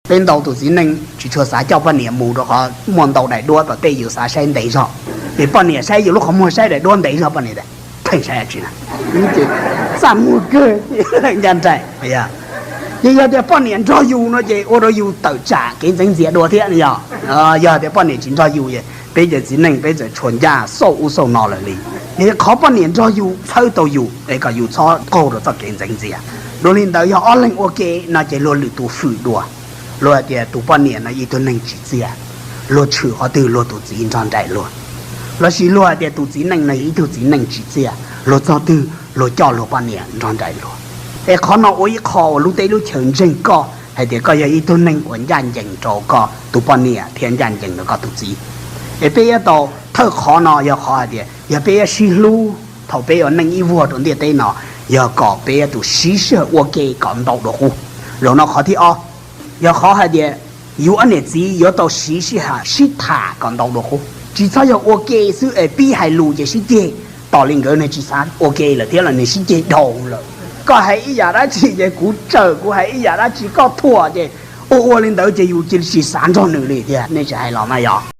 Peb ntau tus txiv neej tsis tshua xav coj poj niam mus rau qhov muaj ntau daim duab tom tej, yus xav saib ntev zog, ces poj niam saib yus lub qhov muag saib daim duab ntev zog, poj niam tias pheej saib dab tsi na, txaj muag kawg, ncaj nraim. Ces yog tias poj niam nrog yus no ces ua rau yus tawm tsam kev ntxeev ntxias dua thiab yog. Yog tias poj niam tsis nrog yus, peb cov txiv neej peb txawm tshua ncaj xauj ub xauj no lawm li. Yog qhov poj niam nrog yus txhawb tau yus es kom yus txhob qaug rau txoj kev ntxeev ntxias. Dua li ntawd yog ob leeg ua ke no ces luag lwm tus hwm dua, luag hais tias tus poj niam no yog ib tug neeg tsim txiaj, luag tshwm qhov twg luag tus txiv nrog nraim luag. Lossis luag hais tias tus txiv neej no yog ib tug txiv neej tsim txiaj, luag txog twg luag coj luag poj niam nrog nraim luag. Es qhov no ua ib qho uas lub teb lub chaw ntseeg koj hais tias koj yog ib tug neeg uas ncaj ncees rau koj tus poj niam thiab ncaj ncees rau koj tus txiv. Es peb yuav tau thawj qhov no yog qhov hais tias yog peb yuav sib hlub thaum peb ua neej ib vuag rau ntiaj teb no, yog kom peb yuav tsum siv sij hawm ua ke kom ntau dua qub. Zaum no qhov thib ob, yog qhov hais tias yus ob niam txiv yuav tau siv sij hawm sib tham kom ntau dua qub, tsis txhob yog ua ke xwb es pib hais lus ces sib ceg. Tos li nkawd nws tsis xav ua ke lawm thiab los nws sib ceg dhau lawm. Koj hais ib yam dab tsi ces kuv tsawm, kuv hais ib yam dab tsi koj thuam, ces ua ua li ntawd ces yus cia li tsis xav nrog nws li tiag, nej tsis hais los mas yog.